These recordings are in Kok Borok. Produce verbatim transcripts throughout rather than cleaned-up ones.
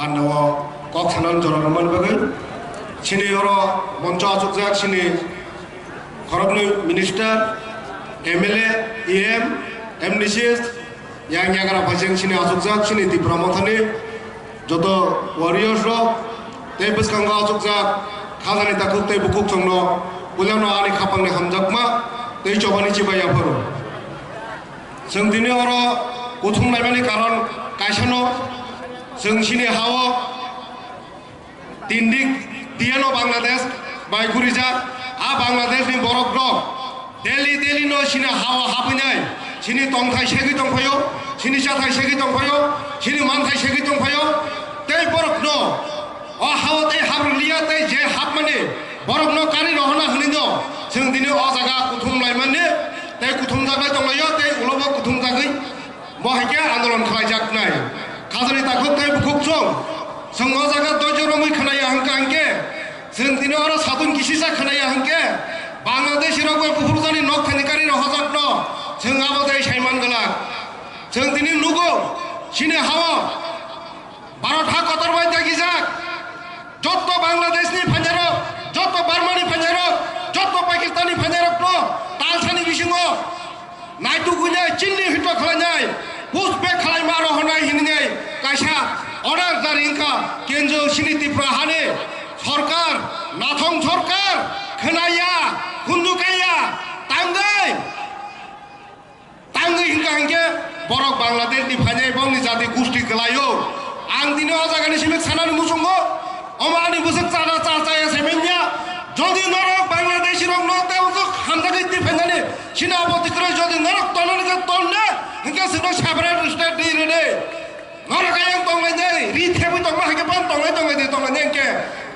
Ano kok sanani jora rwmani bagwi chini oro moncho achukjak chini khoroknwi minister, M L A, E M, M D C, yang yagra phaising chini achukjak chini Tipra Mothani joto warriors rok tei bwskango achukjak khajani takhuk tei bukhuk chwngno puilano ani khapangni hamjakma tei chobani chibai yapharo. Chwng tini oro kuthum laimani karon kaisano chwng chini hao tindik tiyano Bangladesh bai gurijak. A Bangladesh ni borok rok daily daily no chini hao habinai chini tongthai segwi tongphaio, chini chathai segwi tongphaio, chini manthai segwi tongphaio. Tei borok no o hao tei habri liya tei je hapmani borok no kari rohona hwnwi no chwng tini o jaga kuthum laimani tei kuthum jaglai tonglaio tei ulo bo kuthum jagwi bo hai khe andolon khlaijaknai. Khajani takhuk tei bukhuk chwng, chwng o jaga doijo romwi khnaya hwnkha hwnkhe, chwng tini oro satun kisisa khnaya hwnkhe, Bangladeshi rok bai buphurjani nok thani kari rohojak no chwng abo tei saiman glak. Chwng tini nugo, chini hao Bharat ha kotor bai dagijak. Jotto Bangladesh ni phainai rok, jotto Burma ni phainai rok, jotto Pakistan ni phainai rok no talsani bisingo naituk wngwi chini hito khlainai, push back khlai ma rohornai hinwi kaisa order jari wngkha kendro chini Tripura hani sorkar, nathong sorkar, khwnaya, khunjukaya, tangwi. Tangwi hwnkha hinkhe borok Bangladesh ni phainai bongni jati gusti kwlaio. Ang tini o jaga ni simi sanani muchungo, omo ani bwswk chana cha chaya se manya. Jodi norok Bangladeshi rok no tei ujuk hamjagwi twi phainani sina abo tikroi jodi norok tonani khe tonne hinkhe chwngno separate state di rwdi. Norok ayang tonglainai, ri thebwi tongma hai khe ban tonglai tonglai de tonglainai hwnkhe.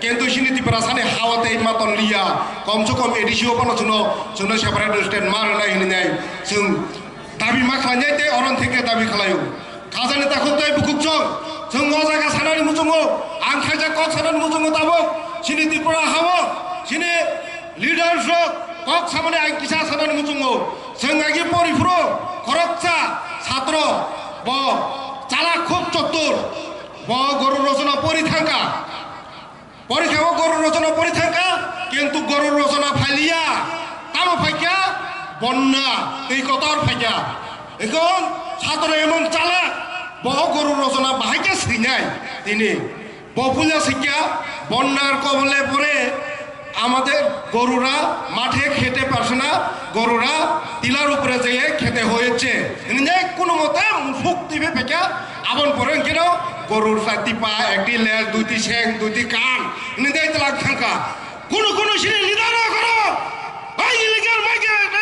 Kintu chini Tiprasani hao tei ma tonliya. Kom se kom A D C o phano chwngno, chwngno separate state ma rwnai hinwi nai. Chwng dabi ma khlainai tei oron theke dabi khlaio. Khajani takhuk tei bukhuk chwng, chwng o jaga sanani muchungo, ang khaijak kok sanani muchungo tabuk. Chini Tripura hao, chini leaders rok kok samani ang kisa sanani muchungo. Chwng agi poriphuru khoroksa satro bo chalak khub chottur. Bo goru rochona pori thangkha. Porikha o goru rochona pori thangkha, kintu goru rochona phailiya. Tamo phaikha? Bonna twi kotor phaikha. Ekhon satro emon chalak, bo goru rochona bahai khe swinai tini. Bo puila sikya, বন্যার কবলে পড়ে আমাদের গরুরা মাঠে খেতে পারছে না, গরুরা টিলার উপরে যেয়ে খেতে হয়েছে। Hinwi কোনো মতে মুখ টিপে পেকা, aboni pore hwnkhe no গরুর চারটি পা, একটি লেজ, দুইটি শিং, দুইটি কান, hinwi dai twlang thangkha. Kuno kuno chini leader rok oro, bai illegal migrant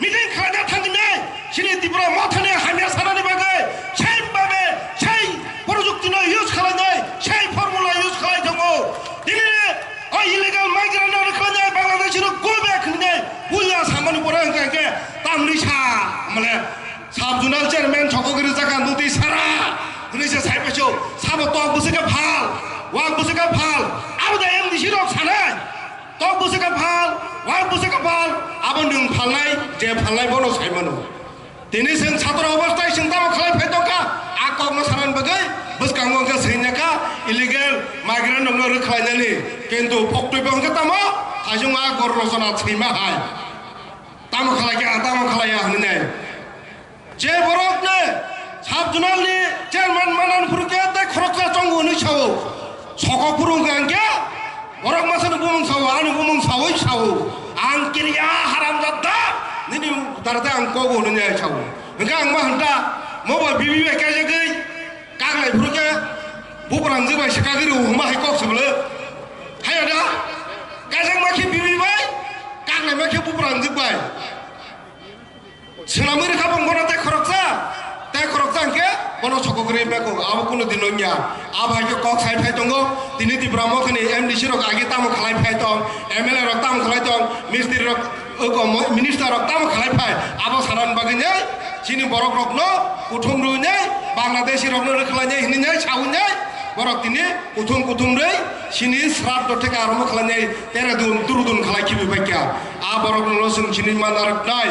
meeting khlaina thangwi nai, chini Tipra Mothani hamya sanani bagwi, sei babe, sei projukti no use khlainai, sei formula use khlai tongo. Tini o illegal migrant no rwkhlainai, Bangladesh rok go back hinwi nai, puila samani pore hwnkha hwnkhe tamni sa, mane, Sub zonal chairman sokogri jaka nuti sara. Hwnwi se sai paisio, sabo tok bwswk khe phal, wak bwswk khe phal. Abo da M D C rok sanai. Tok bwswk khe phal, wak bwswk khe phal. Abo nwng phalnai, je phalnai bono sai mano. Tini chwng satro obostai chwng tamo khlai phai tongkha. A kokno sanani bagwi bwskango hwnkhe swinakha illegal migrant rokno rwkhlainani. Kintu poktwi bo hwnkhe tamo thaisung a gor rosona swima hai. Tamo khlai kha, tamo khlai ya hwnwi nai. Je borok ne sub zonal ni chairman manan phuru khe tei khoroksa chongo hwnwi sao. Sokok phuru hwnkha hwnkhe borok masa ni bumung sao, ani bumung saui sao. Ang kiriya haramjada nini darate ang kogo hwnwi nai sao. Hwnkhe ang ma hwnta mo bai bibi bai kaijagwi kaklai phuru khe buprang jwk bai swkagwi rw hwnma hai kok se bwle. Haiya da? Kaijakma khe bibi bai, kaklaima khe buprang jwk bai. Swnamwi rwkha bo bono tei khoroksa, tei khoroksa hwnkhe bono sokogri mekho, abo kunu dino wngya. Abo hai khe kok sai phai tongo, tini Tipra Mothani M D C rok agi tamo khlai phai tong, M L A rok tamo khlai tong, mistri rok, oko mo-, minister rok tamo khlai phai, abo sanani bagwi nai, chini borok rokno kuthum rwi nai, Bangladeshi rokno rwkhlai nai hwnwi nai saui nai, borok tini kuthum kuthum rwi chini sraddho theka arombho khlai nai, tere dun turu dun khlai khibi bai kha. A borok no chwng chini manarok nai.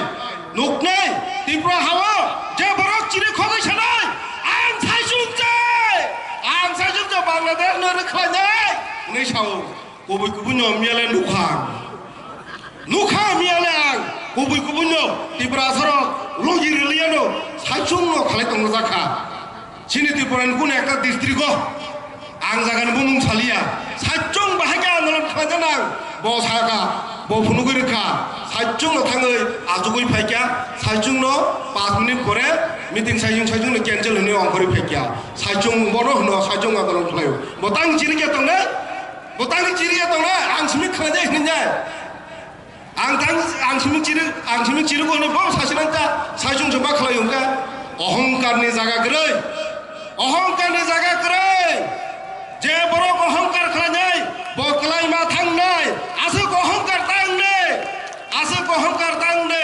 Nuknai, Tripura hao, je borok chini khogwi sanai, ang sai sumjai, ang sai sumjai, Bangladesh no rwkhlainai hwnwi sao. Kubui kubui no miyale nukha. Nukha miyale ang kubui kubui no Tiprasa rok logi rwliya no saichung no khalai tongjakha. Chini Tripura ni kunu ekta district o ang jaga ni bumung saliya. Saichung bahai khe andolon khlai jana ang. Bo saka, bo phunugwi rwkha. Saichung no thangwi achugwi phaikya. Saichung no panch minute pore meeting saichung saichung no cancel hwnwi ongkhorwi phaikya. Saichung bono hwno saichung andolon khlaio. Bo tang chini khe tongnai? Bo tang chini khe tongnai? Ang simi khlai jai hwnwi jai. Ang tang, ang simi chiri, ang simi chiri ko no bo sasi nang ta, sai chung chung ba khlai yung ka. Ohongkar ni jaga kwrwi. Ohongkar ni jaga kwrwi. Je borok ohongkar khlainai, bo kwlai ma thangnai. Aswk ohongkar tang de. Aswk ohongkar tang de.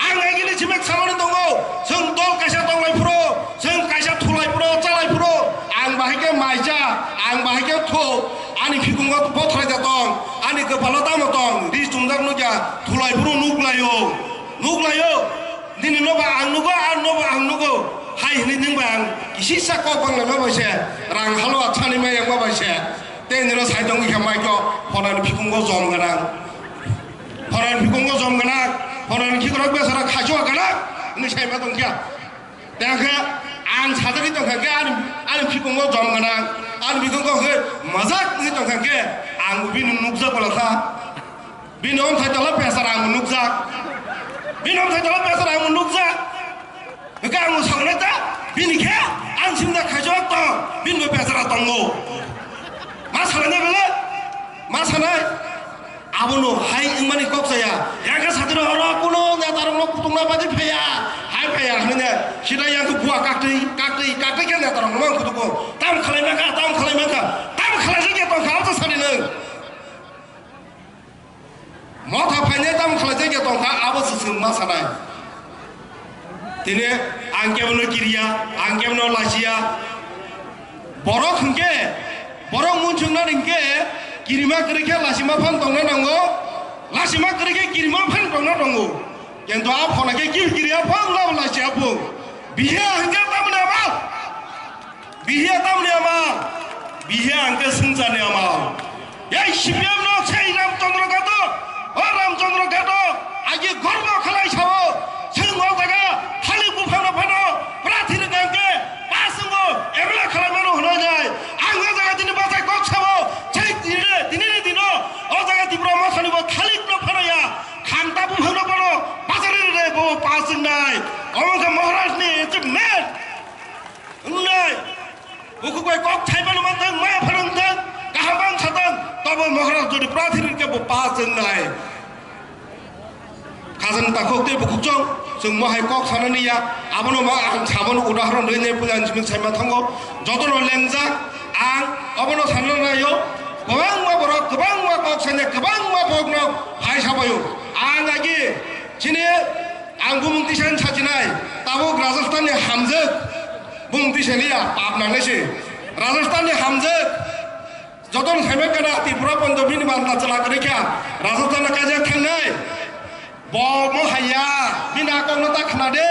Ang agini chimek samani tongo. Chwng dol kaisa tonglai phuro, chwng kaisa thulai phuro, chalai phuro. Ang bahai khe maija, ang bahai khe tho. Ani phikungo bothrai da tong. Ani kwpalo tamo tong, ri chumjak nukya, thulai phuru nuklaio, nuklaio. Nini noba ang nugo, ang noba ang nugo. Hai hini ningba ang kisisa kok bangla ma bai se, rang halwa thani ma yang ma bai se. Te nino sai tong ikha mai kyo, phonani phikungo jom ganang. Phonani phikungo jom ganang, phonani khikrok besara khacho ganang. Ni sai ma tong kya. Tei ang khe ang sajagwi tongkha khe ani, ani phikungo jom gwnang, ani bikungo khe majak wngwi tongkha khe ang bini nukjak bwla kha. Bini omthai tola pesar ang nukjak. Bini omthai tola pesar ang nukjak. Hwnkhe ang saknai ta bini khe ang simda khaijak tong, bini bo pesara tongo. Ma sanai na bele? Ma sanai? Abono hai wngmani kok saya. Yang khe satiro oro kuno netarokno kutukna bagwi phaiya. Hai phaiya hwnwi ne. Sida yang khe bua kaktwi, kaktwi, kaktwi khe netarokno mang kutuko. Tam khlai mankha, tam khlai mankha. Tam khlaijak ya tongkha, abo sani nwng. Motha phainai tam khlaijak ya tongkha, abo se chwng ma sanai. Tini ang kebono kiriya, ang kebono lachiya. Borok hwnkhe, borok munsuknani hwnkhe kirima kwrwi khe lachima phan tongna nango, lachima kwrwi khe kirima phan tongna nango. Kintu a phona khe kiri kiriya phan labo lachiya pung. Bihiya hwnkhe tamni amal? Bihiya tamni amal? Bihiya hwnkhe swngcharni amal. Ei C P M no sei Ramchandra Ghato, o Ramchandra Ghato, agi gorbo khalai sao, chwng o jaga thalik buphang no phano, prathi rwkha hwnkhe, pass wngbo, M L A khalai mano hwnwi nai. Ang o jaga tini bachai kok sao, sei tini, tini ni dino, o jaga Tipra Mothani bo thalik no phano ya, khanta buphang no phano, bachari rwdi bo pass wngnai. Omo khe Maharaj ni achievement. Wngnai, bukhuk bai kok thaiphano manthang, maya phano wngthang, kaham ang satang, tobo Maharaj jodi prathi rwkhe bo pass wngnai. Khajang takhuk tei bukhuk chwng, chwng mohai kok sanani ya, abono ma ang sabono udahoron rwinai puila ang simi saima thango, jotono lengjak, ang obono sanna naio, kwbangma borok, kwbangma kok sanya, kwbangma borokno hai sabaio. Ang agi chini Ang bumung tisa ni sachinai, tabuk Rajasthan ni hamjwk, bumung tisa ni ya, pap nangnai se. Rajasthan ni hamjwk, joto ni saiman kana Tripura pondo bini banta chwla kwrwi kha, Rajasthan no kaijak thangnai. Bo mo haiya, bini a kok no ta khna de.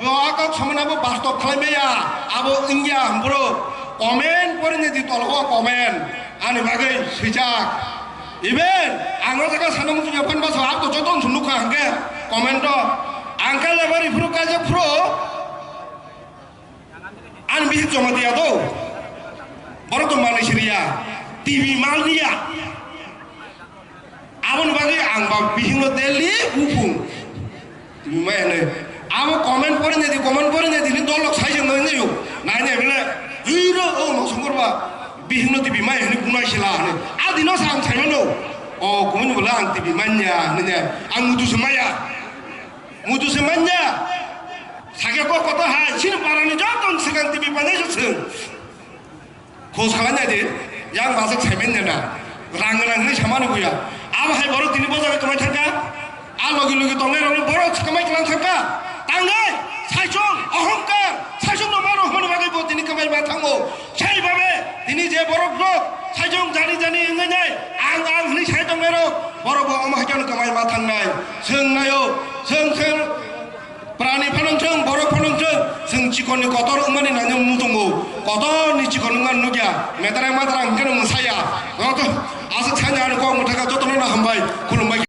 Bo a kok samani abo bastop khlai maya, abo wngya hwnboro comment pori ni di tolo o comment, ani bagwi swijak. Even ang o jaga sana muchung ya phan basa, ang to joto sung nukha hwnkhe comment o. Ang khe lebar iphuru kaijak phuru ani bihik joma diya do. Borok to manwi siriya. T V mal niya. Aboni bagwi ang ba bihikno daily buphung. Twi maya hinwi. Abo comment pori nai di, comment pori nai di, ni dolok sai se nai nai yo. Nai nai bele, "Hiro, o mo songkor ba, bihikno tibi maya hinwi bunai sila," hinwi. A dino sa ang sai mano. O, kumuni bole ang tibi manya, hinwi ne. Ang mudu se maya. Mudu se manya. Sake ko koto hai, sini parani joto ang sekang tibi panai se seng. Khos khalai nai di, yang bajak saimen jana. Rang rang hinwi samani buya. Abo hai borok tini bo jaga kwmai thangkha. A logi logi tongnai rokno borok kwmai kwlang thangkha. Tangai, saichung, ohongkar, saichung no mano hwnmani bagwi bo tini kwmai ma thango. Sai babe, tini je borok rok, saichung jani jani wngwi nai, ang ang hinwi sai tongnai rok, borok bo omo hai kheno kwmai ma thangnai. Chwng naio, chwng chwng Prani phanangthung, borok phanangthung, chwng chikonni kotor wngmani nangno muchungo. Kotorni chikon wngmani nukya. Medarai madarai hwnkhe no mwsaya. Noto aswk sanya ani kok mwthaka jotono no hambai. Khulumbai.